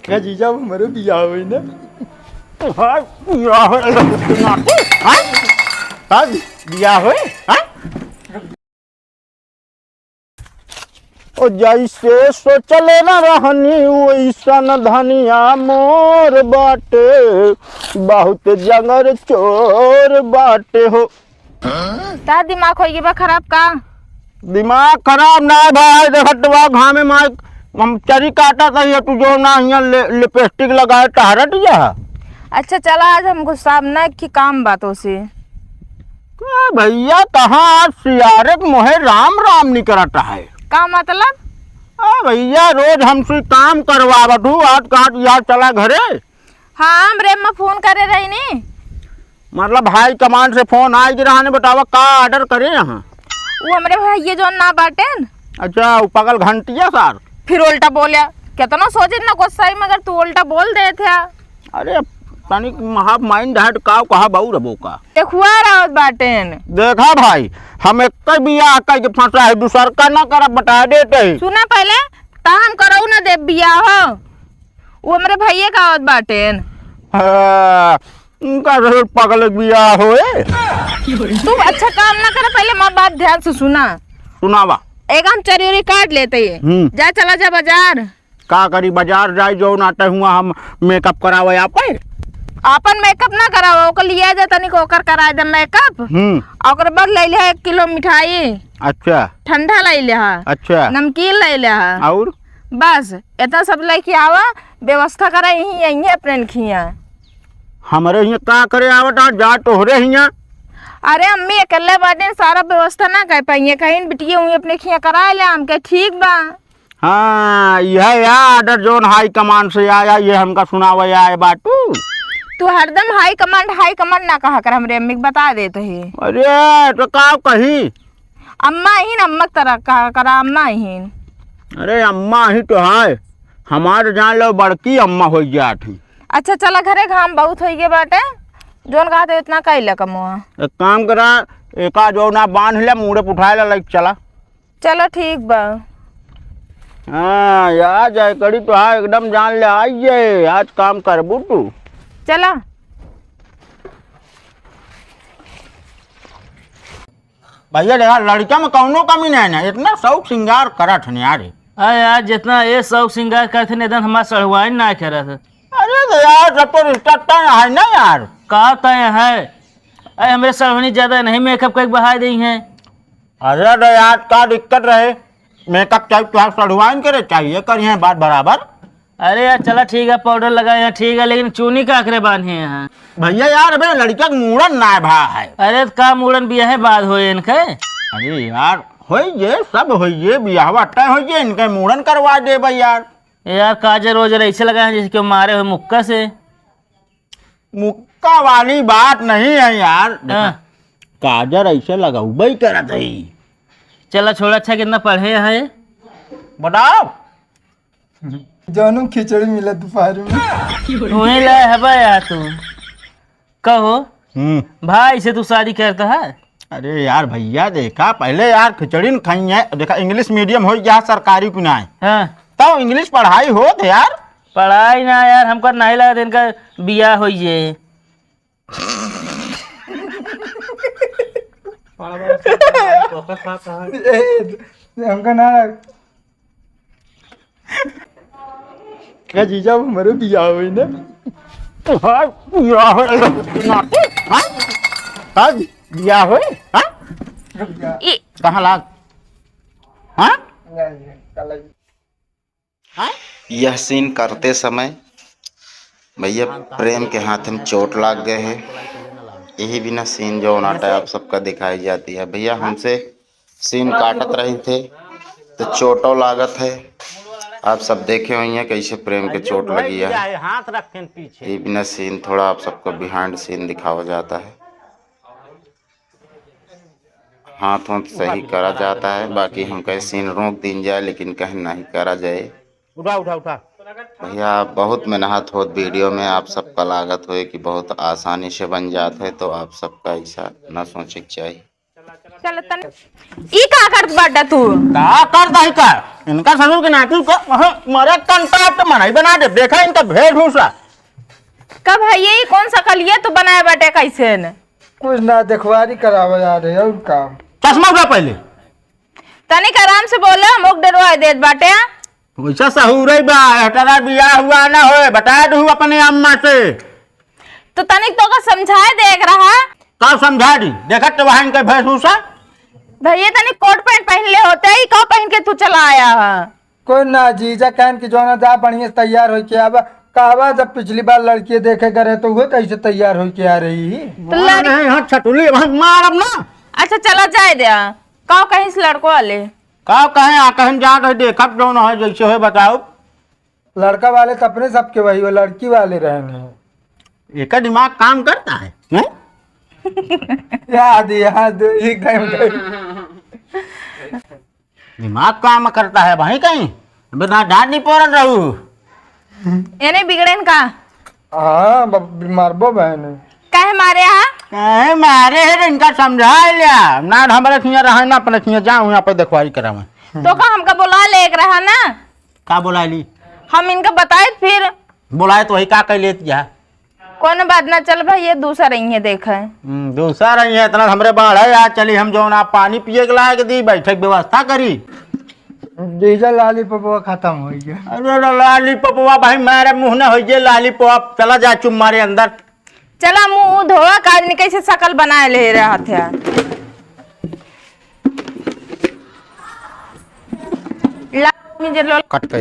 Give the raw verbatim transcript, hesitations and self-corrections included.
का जीजा, अब हमरो बियाह होई ना? हाँ, बियाह होई। हाँ? का बियाह होई? हाँ? ओ जैसे सोचले न रहनी वैसन धनिया मोर बाटे, बहुत जंगर चोर बाटे हो। का दिमाग होइगे बा खराब का? दिमाग खराब ना है भाई, देखत बा घामे में हम चरी काटत हई, तू जो ना हियाँ ले-, लिपस्टिक लगाए टहरत जा। अच्छा चला, आज हम गुस्सा ना की काम बातों से। का भैया, कहाँ आज सियारे के मोहे राम राम निकरत है? का मतलब? आ भैया, रोज हमसे काम करवावत हूँ, आज कहा यार चला घरे। हाँ, हमरे अम्मा फोन करे रही नी। मतलब हाई कमांड से फोन आइ गे रहा ने, बतावा का ऑर्डर करे यहाँ? वो हमरे भैया जो ना बाटेन। अच्छा, वो पगल घंटिया सार। फिर उल्टा बोल्या, कितना सोचे ना गुस्सा ही, मगर तू उल्टा बोल देत है। अरे, तनिक महा माइंड हट का कहा बाऊ रबो का। देखुआ रहत बाटेन। देखा भाई, हम एक बियाह कइ के फंसा है, दूसर का ना करब, बता देते ही। सुना पहले, ता हम करऊ ना देब बियाह हो। वो हमरे भैया का आवत बाटेन। हाँ, उनका जरूर पगल बियाह होए। तू अच्छा काम ना करे, पहले माँ बात ध्यान से सुना। सुनावा। एक हम चरी उरी काट लेते ही। हम्म। जा चला जा बाजार। का करी बाजार जाई, जो नाटे हुआ हम मेकअप करावे आपे? आपन मेकअप ना करावा, ओकर लिया जा तनिक ओकर कराए दे मेकअप। हम्म। आ ओकर बाद ले ले एक किलो मिठाई। अच्छा। ठंडा ले ले हा। अच्छा। नमकीन ले ले हा। और? बस, इतना सब लेके आवा, व्यवस्था करा यहीं, यहीं अपने खिया। हमरे हियाँ का करे आवत आ, जा तोहरे हियाँ। अरे अम्मी अकेले बाटे, सारा व्यवस्था ना कर पाइए, कहीं बिटिया हुई अपने खिया करा ले, हमके ठीक बा। हाँ, यह या ऑर्डर जोन हाई कमांड से आया, ये हमका सुनावे आए बाटू। तू हरदम हाई कमांड, हाई कमांड ना कहा कर, हमरे अम्मी के बता देत ही। अरे, तो का कही? अम्मा ही न, अम्मा के तरह कहा करा, अम्मा ही। अरे, अम्मा ही तो है, हमार जान लो बड़की अम्मा हो जात ही। अच्छा, चला घरे, घाम बहुत होइ गए बाटे, जोन कहा थे इतना कई ले कमवा। एक काम करा, एका जो ना बांध ले, मूड़े पे उठाए ला, लाइक चला। चलो ठीक बा। हाँ, या जाए करी तो हाँ, एकदम जान ले, आई जाए, आज काम करबू तू। चला। भैया देखा, लड़का में कौनो कमी नहीं ना, इतना शौक श्रृंगार करत हन यार। अरे यार, जितना ये शौक श्रृंगार करत हन, इतना हमार सढ़ुआइन ना करत है। अरे तो यार, सब तो रिश्ता तय है ना यार। का तय है? अरे हमरे सढ़ुआइन ज्यादा नहीं मेकअप करके बहाय देई हैं। अरे तो यार, का दिक्कत रहे? मेकअप चाहे तुहार सढ़ुआइन करे, चाहिए करिए बात बराबर। अरे यार, चला ठीक है, पाउडर लगाए हैं, ठीक है, लेकिन चूनी का आखिर बांधे हैं। भैया यार, अबे लड़का के मूड़न ना भा है। अरे तो का मूड़न बियाहे बाद होए इनके? अरे यार, होई ये, सब होई ये, बियाहवा तय होई ये, इनके मूड़न करवा दे भाई यार। ए यार, काजर ओजर ऐसे लगाए हैं जैसे कि मारे हुए मुक्का से। मुक्का वाली बात नहीं है यार, देखा, हाँ। काजर ऐसे लगउबे करत है। चला छोड़ा, अच्छा कितना पढ़े है? बताओ। जानू खिचड़ी मिला दोपहर में। वहीं लाए हबा यार तू। कहो, हम्म। भाई से तू शादी करता है? अरे यार भैया, देखा पहले यार, खिचड़ी न खाई है, देखा इंग्लिश मीडियम हो गया सरकारी को ना है। हाँ। तो इंग्लिश पढ़ाई होत है यार। पढ़ाई ना यार, हमका नहीं लगत इनका बियाह होई जे। ए, हमका ना लग। का जीजा, अब हमरो बियाह होई ना? हाँ, बियाह होई। हाँ? हाँ, बियाह होई? हाँ? रुक जा। ई कहाँ लाग? हाँ? नहीं, नहीं, कल आई। यह सीन करते समय भैया प्रेम के हाथ में चोट लाग गए है। यही बिना सीन जो नाटा आप सबका दिखाई जाती है। भैया हमसे सीन काटत रही थे तो चोटो लागत है। आप सब देखे हुई हैं कैसे प्रेम के चोट लगी है। हाथ रखें पीछे। ये बिना सीन थोड़ा आप सबको बिहाइंड सीन दिखावा जाता है। हाथ वाथ सही करा जाता है, बाकी हम कहे सीन रोक दीन जाए, लेकिन कहे नहीं करा जाए। उठा, उठा, उठा। भैया, बहुत मेहनत होत वीडियो में, आप सबका लागत होए कि बहुत आसानी से बन जात है, तो आप सबका ऐसा ना सोचे के चाहिए। चल तनी, ई का करत बाटा तू? का करता है का? इनका ससुर के नाती को, वहाँ मरे कंटाप तो मनाई बना दे। देखा इनका भेष भूसा। कब है ये, कौन सकल ये तू बनाए बाटे कैसे न? कुछ ना, देखवारी करावे आ रहे, और का? चश्मा उठा पहले। तनिक आराम से बोले, मुख डरवा देत बाटे। वैसा सहूरे बा, एहतरा बियाह हुआ ना होए, बता दू अपने अम्मा से। तो तनिक तो का समझाए देख रहा। का समझा दी? देखत तो वहाँ इनके भेषभूषा। भैया तनिक कोट पैंट पहन ले होते ही, का पहन के तू चला आया है? कोई ना जीजा, कहन की जोना जा बढ़िया से तैयार होके आवा। कहवा जब पिछली बार लड़की देखे करे तो वो कैसे तैयार होके आ रही है? तो मार लड़- नहीं, हाँ, छटुली, वहाँ मारब ना। अच्छा चला जाए दे, का कहीं से लड़को वाले? का कहें, आ कहें जात है, देखत जौन है, जैसे है बताओ। लड़का वाले तो अपने सबके वही, वो लड़की वाले रहन हैं। एका दिमाग काम करता है, हैं? याद, याद, एकदम। दिमाग काम करता है भाई कहीं, बिना डांट नहीं पड़त रहू। ये नहीं बिगड़ेन का? हाँ, ब-, मारबो बहन। काहे मारे हा? काहे मारे है रे, इनका समझा लिया। ना हमरे खिया रहे, ना अपने खिया जाऊँ, यहाँ पे देखवारी करावे। तो का हमका बोला ले एक रहा ना? का बोला ली? हम इनका बताए फिर। बोलाए तो वही का कह लेत जा। कौन बात ना, चल भाई, ये दूसरा रही है, देख है। हम्म, दूसरा रही है, इतना हमरे बाढ़ है, आज चली हम जौन आप पानी पिए के लायक दी, बैठे के व्यवस्था करी। जीजा लालीपॉपवा खत्म हो गया। अरे रे लालीपॉपवा भाई, मारे मुँह न हो गए लालीपॉप, चला जा चुप मारे अंदर। चला मुँह धोआ, का आदमी कैसे शकल बनाए ले रहा था। ला, मुझे लो। कट कर